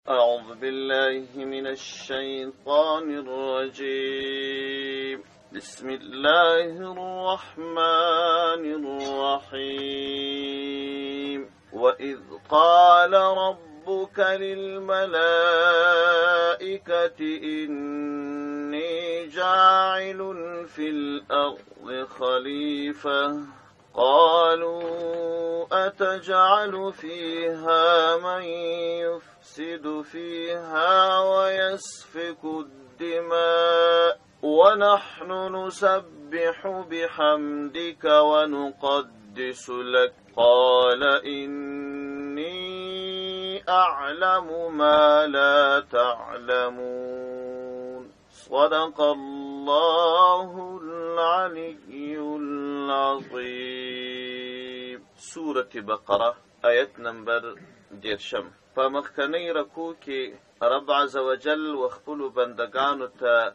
أعوذ بالله من الشيطان الرجيم. بسم الله الرحمن الرحيم. وإذ قال ربك للملائكة إني جاعل في الأرض خليفة، قالوا أتجعل فيها من يفسد فيها ويسفك الدماء ونحن نسبح بحمدك ونقدس لك، قال إني أعلم ما لا تعلمون. صدق الله العلي العظیم. سورة بقره آیت نمبر 30. په مخکنۍ رکوع کې رب عز وجل و خپلو بندګانو ته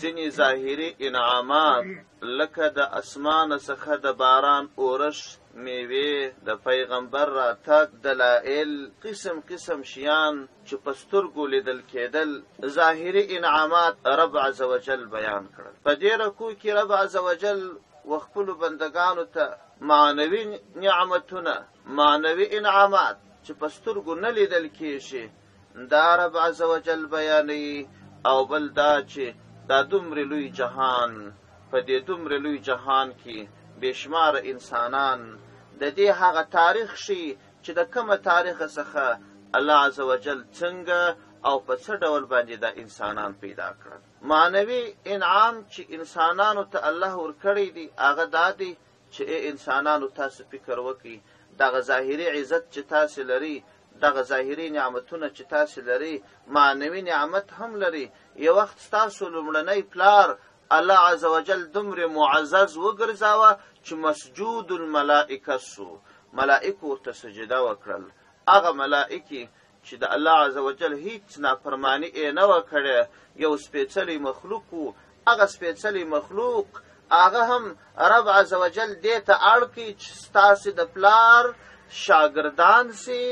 ځینې ظاهري انعامات لکه د اسمان څخه د باران اورښت، میوې، د پیغمبر راتګ، دلایل، قسم قسم شیان چې په سترګو لیدل کېدل، ظاهري انعامات رب عز وجل بیان کړل. په دې رکوع کې رب عز وجل و خپلو بندګانو ته معنوي نعمتونه، معنوي انعامات چې په سترګو نه لیدل کېږي، دا رب عز وجل بیانوي. او بل دا چې دا دومره لوی جهان، په دې دومره لوی جهان کې بېشماره انسانان، د دې هغه تاریخ شي چې د کومه تاریخ څخه الله عز وجل څنګه او په څه ډول باندې دا انسانان پیدا کړل. معنوي انعام چې انسانانو ته الله ورکړی دی هغه دا دی چې ای انسانانو تاسو فکر وکړئ، دغه ظاهري عزت چې تاسو لرئ، دغه ظاهري نعمتونه چې تاسو لرئ، معنوي نعمت هم لرئ. یو وخت ستاسو لومړنی پلار الله عز وجل دومره معزز وګرځاوه چې مسجود الملائکه سو، ملائکو ورته سجده وکړل. هغه ملائکې چې د الله عز وجل هیڅ نافرماني یې نه وه کړې، یو سپېڅلی مخلوق و، هغه سپېڅلی مخلوق هغه هم رب عز وجل دې ته اړ کړي چې ستاسې د پلار شاګردان سي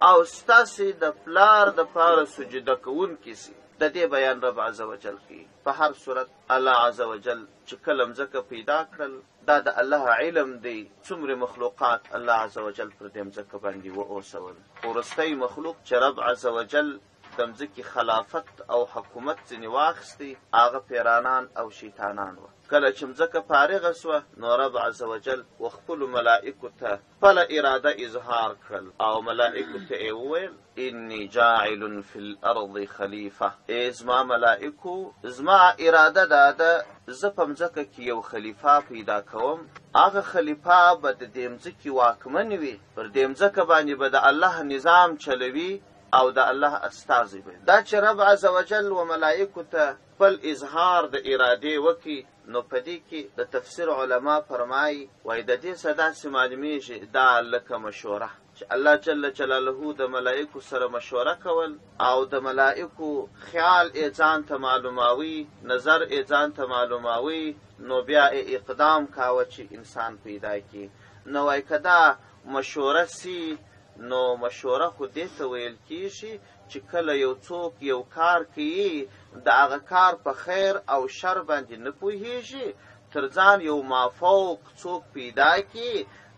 او ستاسې د پلار دپاره سجده کوونکي سي. د دې بیان رب عز وجل کوي. په هر صورت الله عز وجل چې کله مځکه پیدا کړل، دا د الله علم دی څومره مخلوقات الله عز وجل پر دې مځکه باندې واوسول. وروستی مخلوق چې رب عز وجل د مځکې خلافت او حکومت ځینې واخیستی، هغه پیرانان او شیطانان وه. کله چې مځکه فارغه سوه نو رب عز وجل و خپلو ملائکو ته خپله اراده اظهار کړل او ملائکو ته یې وویل انی جاعل فی الارض خلیفه. ای زما ملائکو، زما اراده دا ده زه په مځکه کې یو خلیفه پیدا کوم، هغه خلیفه به د دې مځکې واکمن وي، پر دې مځکه باندې به د الله نظام چلوي او د الله استازی به. دا چې رب عز وجل و ملائکو ته خپل اظهار د ارادې وکړي، نو په دې کې د تفسیر علما فرمایي، وایي د دې څه داسې معلومیږي دا لکه مشوره چې الله جل جلاله د ملائکو سره مشوره کول او د ملائکو خیال یې ځان ته معلوماوي، نظر یې ځان ته معلوماوي، نو بیا یې اقدام کاوه چې انسان پیدا کړي. نو وایي که دا مشوره سي، نو مشوره خو دې ته ویل کیږي چې کله یو څوک یو کار کوي، د هغه کار په خیر او شر باندې نه پوهیږي، تر ځان یو مافوق څوک پیدا کړي،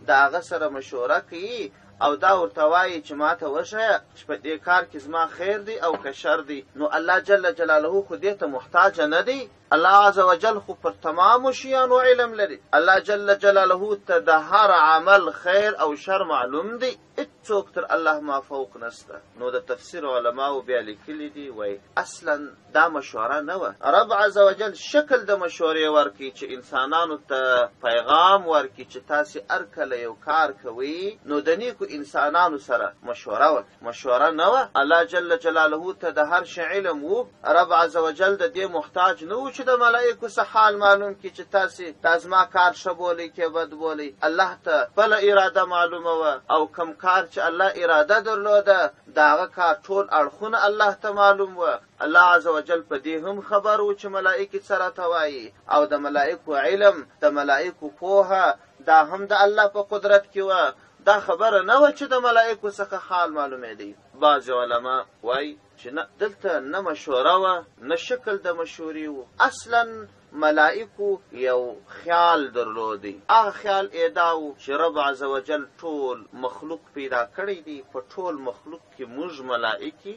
د هغه سره مشوره کوي او دا ورته وایي چې ما ته وښیه چې په دې کار کې زما خیر دی او که شر دی. نو الله جل جلاله خو دې ته محتاج نه دی. الله عز وجل خو پر تمامو شیانو علم لري. الله جل جلاله ته د هر عمل خیر او شر معلوم دی، هیڅوک تر الله ما فوق نسته. نو د تفسیر علماو بیا لیکلي دي، وایي اصلا دا مشوره نه وه، رب عز وجل شکل د مشورې ورکړي چې انسانانو ته پیغام ورکړي چې تاسې هر کله یو کار کوئ نو د نیکو انسانانو سره مشوره وکړئ. مشوره نه وه، الله جل جلاله ته د هر شي علم و، رب عز وجل د دې محتاج نه و چې د ملائکو څه حال معلوم کړي چې تاسې دا زما کار ښه بولئ که بد بولئ. الله ته خپله اراده معلومه وه او کوم کار چې الله اراده درلوده د هغه کار ټول اړخونه الله ته معلوم وه. الله عز وجل په دې هم خبر و چې ملائکې څه راته وایي، او د ملائکو علم، د ملائکو پوهه دا هم د الله په قدرت کې وه. دا خبره نه وه چې د ملائکو څخه حال معلومېدی. بعضې علما وایي چې نه، دلته نه مشوره وه، نه شکل د مشورې و. اصلا ملائکو یو خیال درلودی، هغه خیال ئې دا و چې رب عزوجل ټول مخلوق پیدا کړی دی، په ټول مخلوق کې موږ ملائکې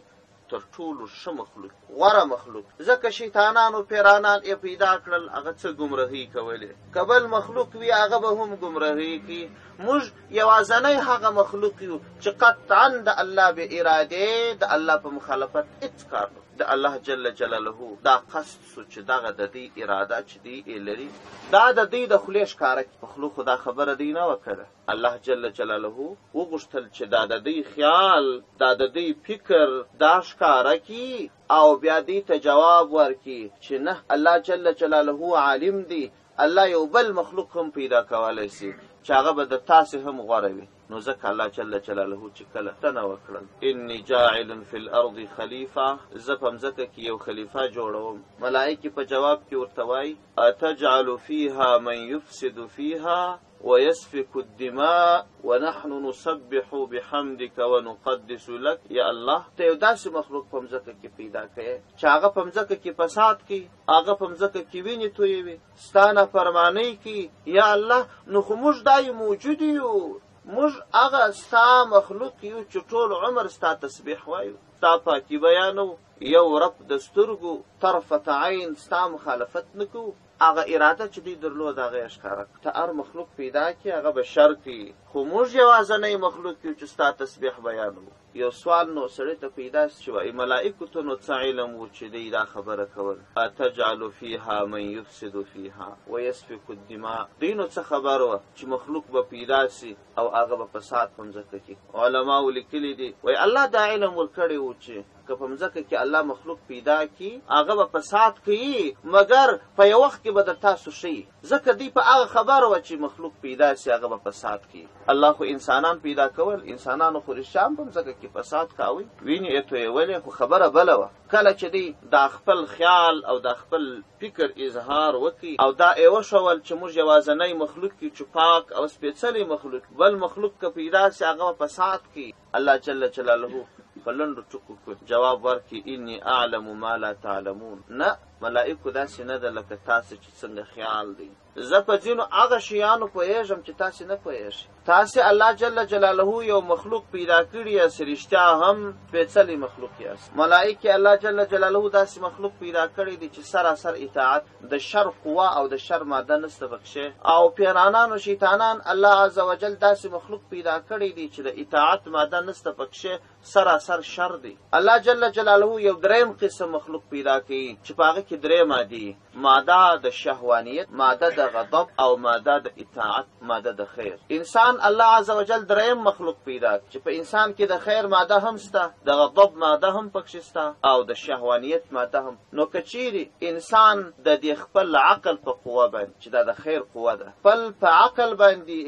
تر ټولو ښه مخلوق، غوره مخلوق، ځکه شیطانان او پیرانان ئې پیدا کړل، هغه څه ګمراهۍ کولې. که بل مخلوق وي هغه به هم ګمراهۍ کوي. موږ یوازنی هغه مخلوق یو چې قطعا د الله بې ارادې، د الله په مخالفت هېڅ کار نه. د الله جل جلاله دا قصد سو چې دغه د دوی اراده چې دوی ئې لري، دا د دوی د خولې ښکاره کړي. په خوله خو دا خبره دوی نه وه کړې. الله جل جلاله وغوښتل چې دا د دوی خیال، دا د دوی فکر دا ښکاره کړي او بیا دوی ته جواب ورکړي چې نه، الله جل جلاله عالم دی، الله یو بل مخلوق هم پیدا کولی سي چې هغه به د تاسې هم غوره وي. نو ځکه الله جل جلاله چې کله تنه وکړل، انی جاعل فی الارض خلیفه، زه په مځکه کې یو خلیفه جوړوم. ملائکې په جواب کې ورته وایي، اتجعل فیها من یفسد فیها ويسفك الدماء ونحن نسبح بحمدك ونقدس لك. یا الله، ته یو داسې مخلوق په مځکه کې پیدا کړې چې هغه په مځکه کې فساد کوي، هغه په مځکه کې وینې تویوي، ستا نافرمانۍ کوي. یا الله، نو خو موږ دا یو موجود یو، موږ هغه ستا مخلوق یو چې ټول عمر ستا تسبیح وایو، ستا پاکي بیانوو، یو رب د سترګو طرفة عین ستا مخالفت نه کوو. هغه اراده چې دوی درلوده هغه یې ښکاره کړه. ته هر مخلوق پیدا کړې هغه به شر کوي، خو موږ یوازنی مخلوق یو چې ستا تسبیح بیانوو. یو سوال نو سړی ته پیدا سي چې وایي ملائکو ته نو څه علم و چې دوی دا خبره کول، اتجعل فیها من یفسد فیها ویسفک الدماء، دوی نو څه خبر وه چې مخلوق به پیدا سي او هغه به فساد په مځکه کې. علماو لیکلي دي، وایي الله دا علم ورکړی و چې که په مځکه کې الله مخلوق پیدا کړي هغه به فساد کوي، مګر په یو وخت کې به در تاسو ښیي، ځکه دوی په هغه خبر وه چې مخلوق پیدا سي هغه به فساد کوي. الله خو انسانان پیدا کول، انسانانو خو رښتیا هم په مځکه کې فساد کاوه، وینې یې تویولې، خو خبره بله وه. کله چې دوی دا خپل خیال او دا خپل فکر اظهار وکړي او دا یې وښول چې موږ یوازنی مخلوق یو چې پاک او سپېڅلی مخلوق، بل مخلوق که پیدا سي هغه به فساد کوي. الله جل جلاله په لنډو ټکو کې جواب ورکړي، انی اعلم ما لا تعلمون. نه، ملائکو داسې نه ده لکه تاسې چې څنګه خیال دی، زه په ځینو هغه شیانو پوهېږم چې تاسې نه پوهېږئ. تاسې الله جل جلاله یو مخلوق پیدا کړي یاست، رښتیا هم سپېڅلی مخلوق یاست. ملائکې الله جل جلاله داسې مخلوق پیدا کړی دی چې سراسر اطاعت، د شر قوه او د شر ماده نشته پکښې. او پیرانان او شیطانان الله عز وجل داسې مخلوق پیدا کړی دی چې د اطاعت ماده نشته پکښې، سراسر شر دی. الله جل جلاله یو دریم قسم مخلوق پیدا کوي چې په هغه کې درې مادې، ماده د شهوانیت، ماده د غضب او ماده د اطاعت، ماده د خیر. انسان الله عز وجل دریم مخلوق پیدا کړي چې په انسان کې د خیر ماده هم سته، د غضب ماده هم پکښې سته او د شهوانیت ماده هم. نو که چیرې انسان د دې خپل عقل په قوه باندې چې دا د خیر قوه ده، خپل په عقل باندې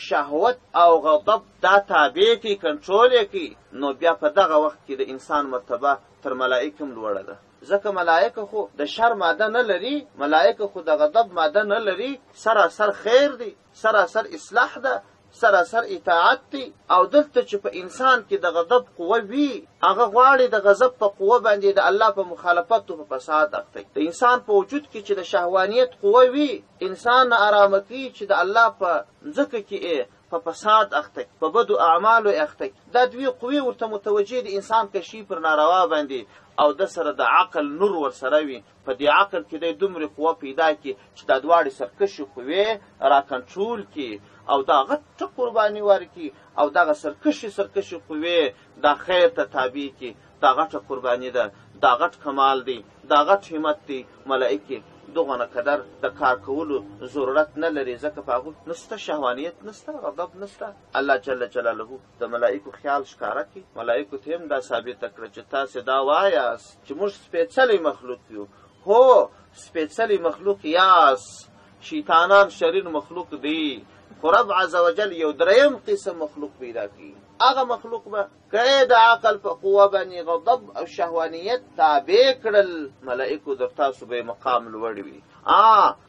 شهوت او غضب دا تابع کړي، کنټرول یې کړي، نو بیا په دغه وخت کې د انسان مرتبه تر ملائکه هم لوړه ده. ځکه ملائکه خو د شر ماده نه لري، ملائکه خو د غضب ماده نه لري، سراسر خیر دی، سراسر اصلاح ده، سراسر اطاعت دی. او دلته چې په انسان کې د غضب قوه وي، هغه غواړي د غضب په قوه باندې د الله په مخالفت او په فساد اخته کړي. د انسان په وجود کې چې د شهوانیت قوه وي، انسان نه ارامه کوي چې د الله په مځکه کې یې په فساد اخته کړي، په بدو اعمالو یې اخته کړي. دا دوې قوې ورته متوجه دي، انسان کشي پر ناروا باندې او د سره د عقل نور ورسره وي. په دې عقل کې دی دومره قوه پیدا کړي چې دا دواړې سرکشې قوې را کنټرول کړي او دا غټه قرباني ورکړي او دغه سرکشې قوې دا خیر ته تابع کړي. دا غټه قرباني ده، دا غټ کمال دی، دا غټ همت دی. ملائکې دغه قدر د کار کولو ضرورت نه لري، ځکه په هغو نسته شهوانیت نسته، غضب نسته. الله جل جلاله د ملائکو خیال ښکاره کړي. ملائکو ته هم دا ثابته کړه چې تاسې دا وایاست چې موږ سپېڅلی مخلوق یو. هو، سپېڅلی مخلوق یاست، شیطانان شریر مخلوق دی، خو رب عز وجل یو دریم قسم مخلوق پیدا کړي. هغه مخلوق به که د عقل په قوه باندې غضب او شهوانیت تابع کړل، ملائکو در تاسو به مقام لوړ وي.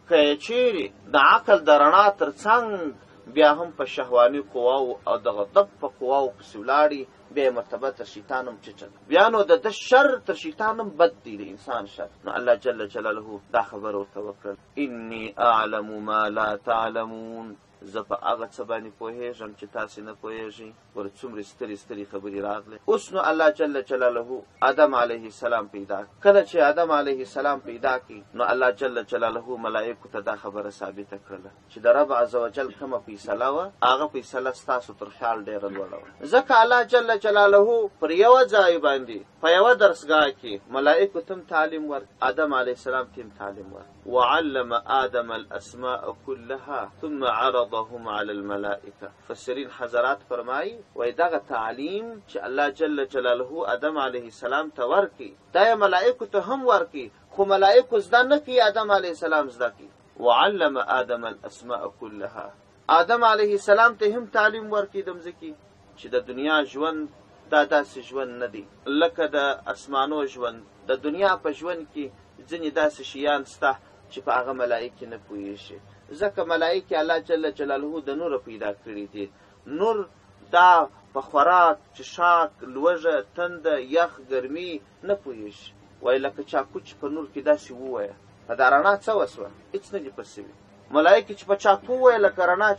که چیرې د عقل د رڼا تر څنګ بیا هم په شهواني قواو او د غضب په قواو پسې ولاړي، بیا یې مرتبه تر شیطان هم ټیټه ده. بیا نو د ده شر تر شیطان هم بد دی، د انسان شر. نو الله جل جلاله دا خبره ورته وکړه، انی اعلم ما لا تعلمون، زه په هغه څه باندې پوهېږم چې تاسې نه پوهېږئ. ګوره څومرې سترې سترې خبرې راغلې. اوس نو الله جل جلاله آدم علیه السلام پیدا کړ. کله چې آدم علیه السلام پیدا کړ، نو الله جل جلاله ملائکو ته دا خبره ثابته کړله چې د رب عزوجل کومه فیصله وه، هغه فیصله ستاسو تر خیال ډېره لوړه وه. ځکه الله جل جلاله پر یوه ځای باندې په یوه درسګاه کې ملائکو ته هم تعلیم ورکړ، آدم علیه السلام ته هم تعلیم ورکړ. وعلم آدم الاسماء كلها ثم عرضهم على الملائکه. مفسرین حضرات فرمایي، وایي دغه تعلیم چې الله جل جلاله آدم علیه السلام ته ورکړي، دا یې ملائکو ته هم ورکړي، خو ملائکو زده نه کړي، آدم علیه السلام زده کړي. وعلم آدم الاسماء كلها، آدم علیه السلام ته هم تعلیم ورکړي د مځکې چې د دنیا ژوند دا داسې ژوند نه دی لکه د اسمانو ژوند. د دنیا په ژوند کې ځینې داسې شیان سته چې په هغه ملائکې نه پوهېږي، ځکه ملائکې الله جل جلاله د نوره پیدا کړي دي. نور دا په خوراک، چښاک، لوږه، تنده، یخ، ګرمي نه پوهېږي. وایي لکه چاکو چې په نور کې داسې ووایه، په دا رڼا څه وسوه؟ هېڅ نه دي په سوي. ملائکې چې په چاکو ووایه، لکه رڼا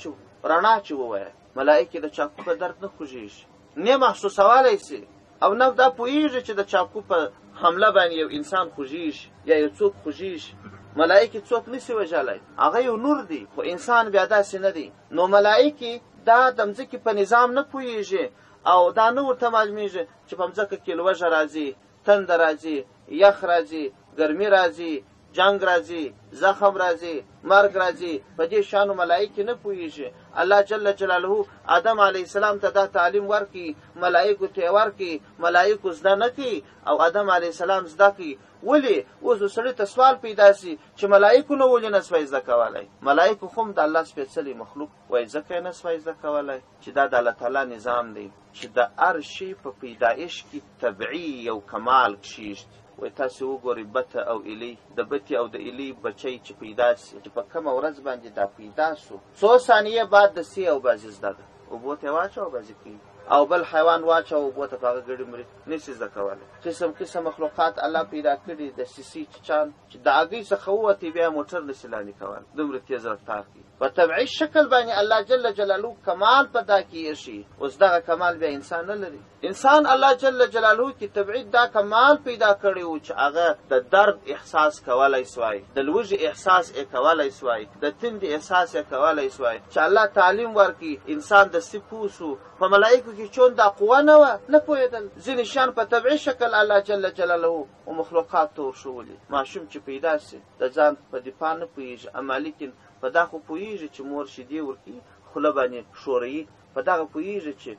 چې ووایه، ملائکې د چاکو په درد نه خوږېږي، نه محسوسولی سي، او نه دا پوهېږي چې د چاکو په حمله باندې یو انسان خوږېږي یا یو څوک خوږېږي. ملائکې څوک نسي وژلی، هغه یو نور دی، خو انسان بیا داسې نه دی. نو ملائکې دا د مځکې په نظام نه پوهېږي او دا نه ورته معلومېږي چې په مځکه کې لوږه راځي، تنده راځي، یخ راځي، ګرمي راځي، جنگ راځي، زخم راځي، مرګ راځي. په دې شانو ملائکې نه پوهېږي. الله جل جلاله آدم علیه السلام ته دا تعلیم ورکړي، ملائکو ته یې ورکړي، ملائکو زده نه کړي او آدم علیه السلام زده کړي. ولې اوس سړي ته سوال پیدا سي چې ملائکو نه ولې نه سوای زده کولی؟ ملائکو خو هم د الله سپېڅلی مخلوق، وایي ځکه یې نه سوای زده کولی چې دا د الله تعالی نظام دی چې د هر شي په پیدایش کې طبعي یو کمال کښېږدي. وایي تاسې وګورئ بته او ایلی، د بتې او د ایلی بچی چې پیدا سي، چې په کومه ورځ باندې دا پیدا سو، څو ثانیې بعد د سي او بازي زده ده، اوبو ته یې واچوه بازي کوي، او بل حیوان واچوه اوبو ته په هغه ګړي مري، نسي زده کولی. قسم قسم مخلوقات الله پیدا کړي، د سیسي چیچان چې د هګۍ څخه ووتی بیا موټر نسي لاندې کولی، دومره تېز رفتار کوي. په طبعي شکل باندې الله جل جلاله کمال په دا کې ایښي. اوس دغه کمال بیا انسان نه لري. انسان الله جل جلاله کې طبعي دا کمال پیدا کړی و چې هغه د درد احساس کولی سوای، د لوږې احساس یې کولی سوای، د تندې احساس یې کولی سوای، چې الله تعلیم ورکړي انسان د څه پوه سو. په ملائکو کې چون دا قوه نه وه، نه پوهېدل. ځینې شیان په طبعي شکل الله جل جلاله و مخلوقات ته ورښوولي. ماشوم چې پیدا سي د ځان په دفاع نه پوهېږي، اما لیکن په دا خو پوهېږي چې مور شیدې ورکوي، خوله باندې ښوروي، په دغه پوهېږي چې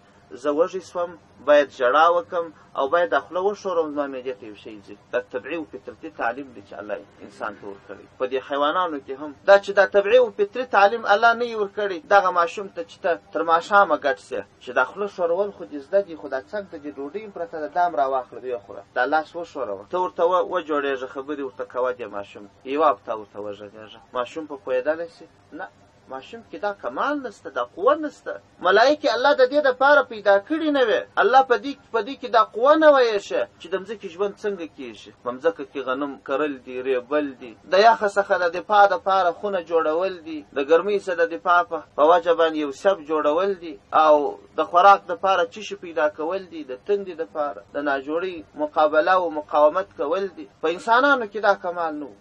زه وږی سوم، باید ژړا وکم او باید دا خوله وښوروم، زما معدې ته یو شی ځي. دا طبعي او فطرتي تعلیم دی چې الله انسان ته ورکړی. په دې حیوانانو کې هم دا چې دا طبعي او فطري تعلیم الله نه یې ورکړی، دغه ماشوم ته چې ته تر ماښامه ګډ سې چې دا خوله ښورول خو دې زده دي، خو دا څنګ ته دې ډوډۍ هم پرته ده، دا هم راواخله ویې خوره، دا لاس وښوروه، ته ورته وجوړېږه، خبرې ورته کوه، دې ماشوم یوه هفته ورته وغږېږه، ماشوم په پوهېدلی سي؟ نه، ماشوم کې دا کمال نشته، دا قوه نشته. ملائکې الله د دې دپاره پیدا کړي نه وې، الله په دې کې دا قوه نه وه ایښې چې د مځکې ژوند څنګه کېږي. په مځکه کې غنم کرل دي، ریبل دي، د یخه څخه د دفاع دپاره خونه جوړول دي، د ګرمۍ څخه د دفاع په وجه باندې یو سب جوړول دي، او د خوراک دپاره څه شي پیدا کول دي، د تندې دپاره د ناجوړۍ مقابله او مقاومت کول دي. په انسانانو کې دا کمال نه و،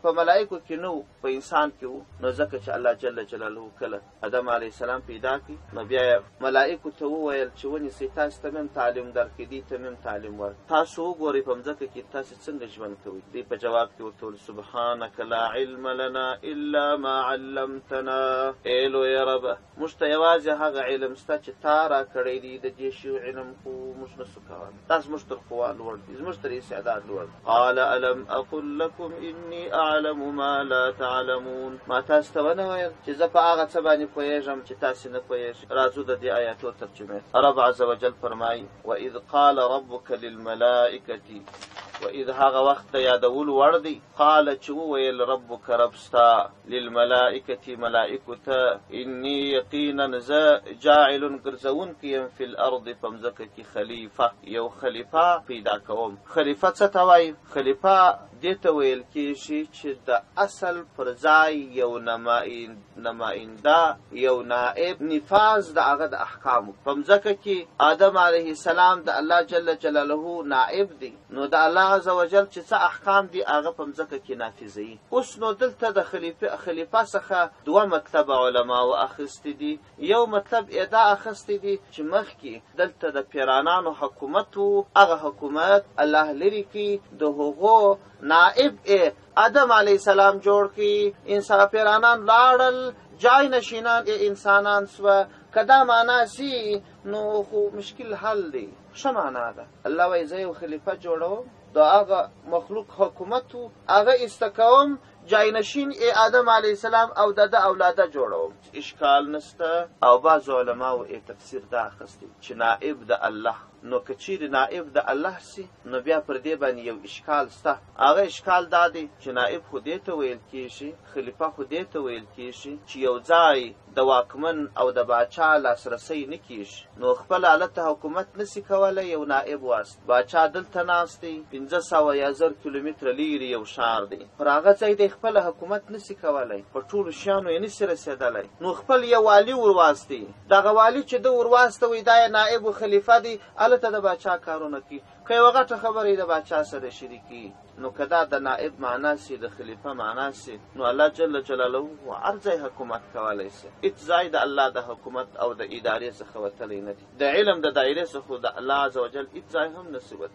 په ملائکو کې نه و، په انسان کې و. نو ځکه چې الله جل جلاله کله آدم علیه السلام پیدا کړي، نو بیا یې ملائکو ته وویل چې ونیسئ، تاسو ته مې هم تعلیم درکړي، دوی ته مې هم تعلیم ورکړي، تاسو وګورئ په مځکه کې تاسو څنګه ژوند کوئ. دوی په جواب کې ورته وویل سبحانک لا علم لنا الا ما علمتنا، ای لویه ربه موږ ته یوازې هغه علم شته چې تا راکړی دی، د دې شیو علم خو موږ نه سو کولی، دا زموږ تر قوا لوړ دی، زموږ تر استعداد لوړ دی. قال الم اقل لکم انی اعلم ما لا تعلمون، ما تاسو ته ونه ویل چې زه په هغه څه باندې پوهېږم چې تاسې نه پوهېږئ. راځو د دې آیاتو ترجمې. رب عز وجل فرمایي واذ قال ربک للملائکة و اذ هغه وخت د یادولو وړ دی، قال چې وویل ربک رب ستا، للملائکة ملائکو ته، انی یقینا زه جاعل ګرځوونکی یم فی الارض په مځکه کې خلیفه، یو خلیفه پیدا کوم. خلیفه څه ته وایي؟ خلیفه دې ته ویل کېږي چې د اصل پر ځای یو نماینده، یو نائب، نفاذ د هغه د احکامو. په مځکه کې آدم علیه السلام د الله جل جلاله نائب دی، نو د الله عز وجل چې څه احکام دي هغه په مځکه کې نافذوي. اوس نو دلته د خلیفه څخه دوه مطلبه علماو اخیستي دي. یو مطلب یې دا اخیستی دی چې مخکې دلته د پیرانانو حکومت و، هغه حکومت الله لرې کړي، د هغو نائب یې آدم علیه السلام جوړ کړي. انسان پیرانان لاړل، جای نشینان یې انسانان سوه. که دا معنا سي نو خو مشکل حل دی، ښه معنا ده. الله وایي زه یو خلیفه جوړوم، د هغه مخلوق حکومت و هغه ایسته کوم، جاینشین یې آدم علیه السلام او د ده اولاده جوړوم، اشکال نشته. او بعضو علماو یې تفسیر دا اخیستی چې نائب د الله، نو که چیرې نائب د الله سي نو بیا پر دې باندې یو اشکال سته. هغه اشکال دا دی چې نائب خو دې ته ویل کېږي، خلیفه خو دې ته ویل کېږي چې یو ځای د واکمن او د باچا لاسرسی نه کېږي، نو خپل هلته حکومت نسي کولی، یو نائب واست. باچا دلته ناست دی، 500 یا 1000 کیلومتره لیرې یو ښار دی، پر هغه ځای دی خپله حکومت نسي کولی، په ټولو شیانو یې نسي رسېدلی، نو خپل یو والي ورواستي. دغه والي چې ده ورواستوی دا یې نائب و خلیفه دی، هلته د باچا کارونه کوي. که یوه غټه خبره یې د باچا سره شریکوي، نو که دا د نائب معنا سي، د خلیفه معنا سي، نو الله جل جلاله هر ځای حکومت کولی سي. هیڅ ځای د الله د حکومت او د ادارې څخه وتلی نه دی، د علم د دایرې څخه خو د الله عز وجل هیڅ ځای هم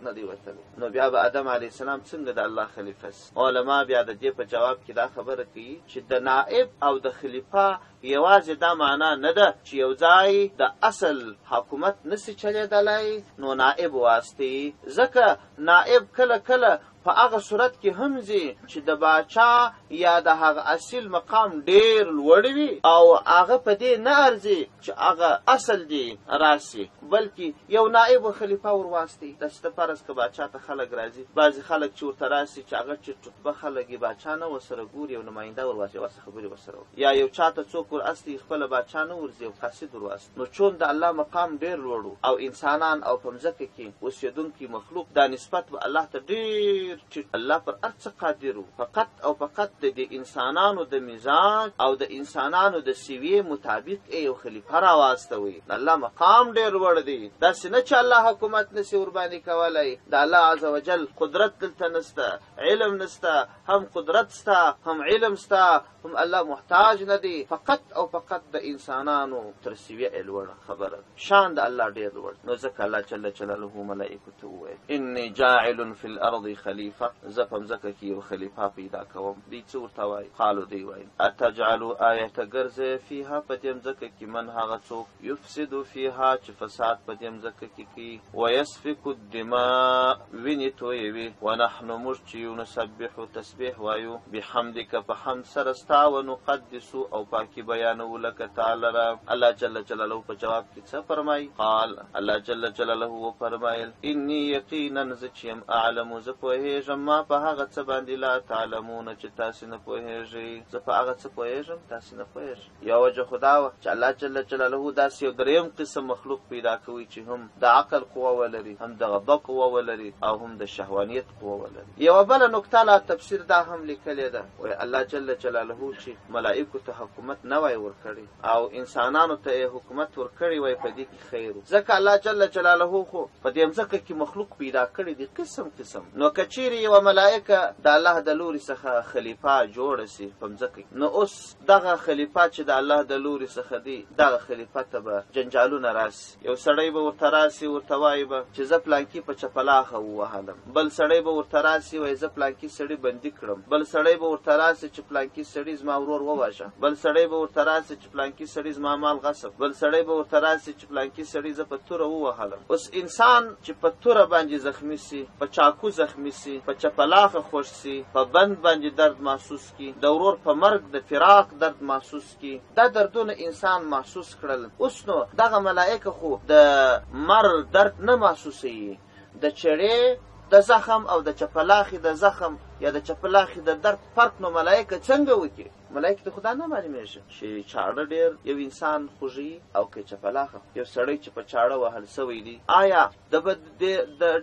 نه دی وتلی. نو بیا به آدم علیه السلام څنګه د الله خلیفه سي؟ علما بیا د دې په جواب کې دا خبره کوي چې د نائب او د خلیفه یوازې دا معنا نه ده چې یو ځای د اصل حکومت نسي چلېدلی نو نائب واستي، ځکه نائب کله کله په هغه صورت کې هم ځي چې د باچا یا د هغه اصیل مقام ډېر لوړ وي او هغه په دې نه ارزي چې هغه اصل دی راسي، بلکې یو نائب و خلیفه ورواستي. داسې ته فرض که باچا ته خلک راځي، بعضې خلک چې ورته راسي چې هغه چې رتبه خلک یې باچا نه ورسره ګوري، یو نماینده ورواستي، ورسره خبرې ورسره وکړي، یا یو چا ته څوک ور استوي خپله باچا نه ورځي، یو قاصد ورواستي. نو چون د الله مقام ډېر لوړ او انسانان او په مځکه کې اوسېدونکي مخلوق دا نسبت به الله ته ډېر ټیټ، الله پر هر څه قادر و، فقط او فقط د دې انسانانو د مزاج او د انسانانو د سویې مطابق یې یو خلیفه راواستوي. د الله مقام ډېر لوړ دی، داسې نه چې الله حکومت نسي ورباندې کولی. د الله عز وجل قدرت دلته نسته، علم نسته، هم قدرت سته، هم علم سته، هم الله محتاج نه دی، فقط او فقط د انسانانو تر سویه یې لوړه خبره، شان د الله ډېر لوړ. نو ځکه الله جل جلاله ملائکو ته وویل انی جاعل فی الارض خلیفه، زه په مځکه کې یو خلیفه پیدا کوم. دوی څه ورته وایي؟ قالو دوی وایي اتجعلو آیا ته ګرځې فیها په دې مځکه کې من هغه څوک یفسد فیها چې فساد په دې مځکه کې کوي، ویسفک الدماء وینې تویوي، ونحن موږ چې یو نسبح تسبیح وایو بحمدک په حمد سره ستا، ونقدس او پاکي بیانوو لکه تا لره. الله جل جلاله په جواب کې څه فرمایي؟ قال الله جل جلاله وفرمایل انی یقینا زه چې یم اعلم زه پوهېږم ما په هغه څه باندې لا تعلمون چې تاسې نه پوهېږئ، زه په هغه څه پوهېږم تاسې نه پوهېږئ. یوه وجه خو دا وه چې الله جل جلاله داسې یو دریم قسم مخلوق پیدا کوي چې هم د عقل قوه ولري، هم د غضب قوه ولري، او هم د شهوانیت قوه ولري. یوه بله نکته لا تفسیر دا هم لیکلې ده، وایي الله جل جلاله چې ملائکو ته حکومت نه وای ورکړی او انسانانو ته یې حکومت ورکړی وای په دې کې خیر و، ځکه الله جل جلاله خو په دې مځکه کې مخلوق پیدا کړی دی قسم قسم. نو که چیرې یوه ملائکه د الله د لوري څخه خلیفه جوړه سي په مځکه کې، نو اوس دغه خلیفه چې د الله د لوري څخه دی دغه خلیفه ته به جنجالونه راسي. یو سړی به ورته راسي ورته وایي به چې زه پلانکي په چپلاخه ووهلم، بل سړی به ورته راسي وایي زه پلانکي سړي بندي کړم، بل سړی به ورته راسي چې پلانکي سړي زما ورور وواژه، بل سړی به ورته راسي چې پلانکي سړي زما مال غصب، بل سړی به ورته راسي چې پلانکي سړي زه په توره ووهلم. اوس انسان چې په توره باندې زخمي سي، په چاکو زخمي سي، په چپلاخه خوښ سي، په بند باندې درد محسوس کي، د ورور په مرګ د فراق درد محسوس کي، دا دردونه انسان محسوس کړل. اوس نو دغه ملائکه خو د مرګ درد نه محسوسوي، د چړې د زخم او د چپلاخې د زخم یا د چپلاخې د درد فرق نو ملایکه څنګه وکړي؟ ملایکې ته خو دا نه معلومېږي چې چاړه ډېر یو انسان خوږوي او که چپلاخه. یو سړی چې په چاړه وهل سوی دی، آیا ده به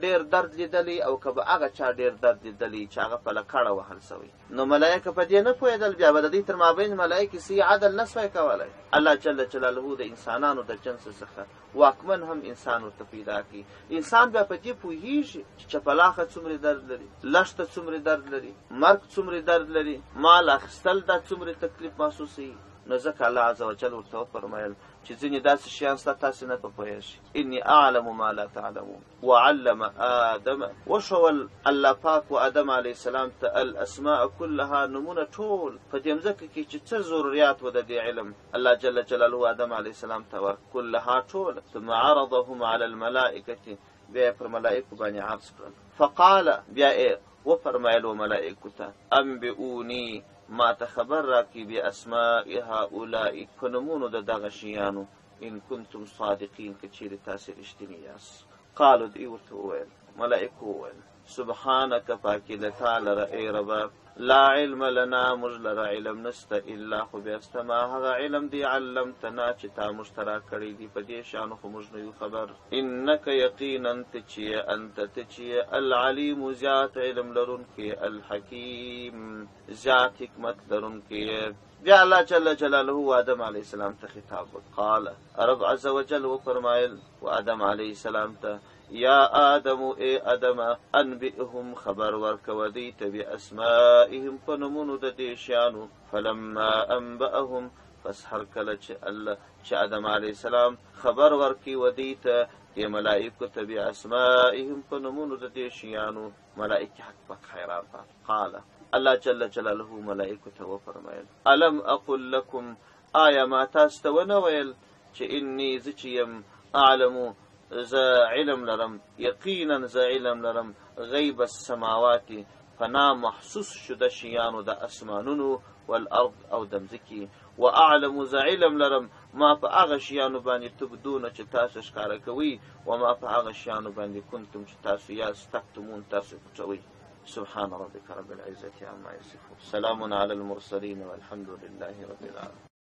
ډېر درد لیدلی او که به هغه چا ډېر درد لیدلی چې هغه په لکړه وهل سوی؟ نو ملایکه په دې نه پوهېدل، بیا به د دوی تر مابین ملایکې صحیح عدل نه سوای کولی. الله جل جلاله د انسانانو د جنس څخه واکمن هم انسان ورته پیدا کړي. انسان بیا په دې پوهېږي چې چپلاخه څومره درد لري، لښته څومره درد لري، مرګ څومره درد لري، مال اخیستل دا څومره تکلیف محسوسوي. نو ځکه الله عز وجل ورته وفرمایل چې ځینې داسې شیان شته تاسې نه په پوهېږئ، انی اعلم ما لا تعلمون. وعلم آدم، وښول الله پاک و آدم علیه السلام ته الاسماء كلها، نومونه ټول په دې مځکه کې چې څه ضروریات و د دې علم الله جل جلاله آدم علیه السلام ته ورکړ، كلها ټول. ثم عرضهم على الملائکة، بیا یې پر ملائکو باندې عرض کړل. فقال، بیا یې وفرمایل و ملائکو ته، انبئوني، ما ته خبر راکړئ، باسماء هؤلاء، په نومونو د دغه شیانو، ان کنتم صادقین، که چیرې تاسې رښتیني یاست. قالو، دوی ورته وویل، ملائکو وویل، سبحانک، پاکي ده تا لره ای ربه، لا علم لنا، موږ لره علم نشته، الا خو بیا سته ما هغه علم دی علمتنا چې تا موږ ته راکړی دی، په دې شیانو خو موږ نه یو خبر. انک یقینا ته چې یې، انت ته چې یې، العلیم، زیات علم لرونکی، الحکیم، زیات حکمت لرونکی یې. بیا الله جل جلاله و آدم علیه السلام ته خطاب وکړ. قال، رب عز وجل وفرمایل و آدم علیه السلام ته، یا آدم، ای آدم، انبئهم، خبر ورکوه دوی ته، باسمائهم، په نومونو د دې شیانو. فلما انبأهم، پس هر کله چې الله چې آدم علیه السلام خبر ورکوي و دوی ته، دې ملائکو ته، باسمائهم، په نومونو د دې شیانو، ملائکې حق پک حیران پاتې. قال، الله جل جلاله ملائکو ته وفرمایل، الم اقل لکم، آیا ما تاسو ته ونه ویل چې انی، زه چې یم، اعلم، زه علم لرم، یقینا زه علم لرم، غیب السماوات، په نامحسوس شده شیانو د اسمانونو، والارض، او د مځکې، واعلم، زه علم لرم، ما په هغه شیانو باندې، تبدونه، چې تاسو ښکاره کوئ، وما، په هغه شیانو باندې، کنتم، چې تاسو یاست، تکتمون، تاسو پټوئ. سبحان ربك رب العزة عما يصفون، سلام على المرسلين، والحمد لله رب العالمين.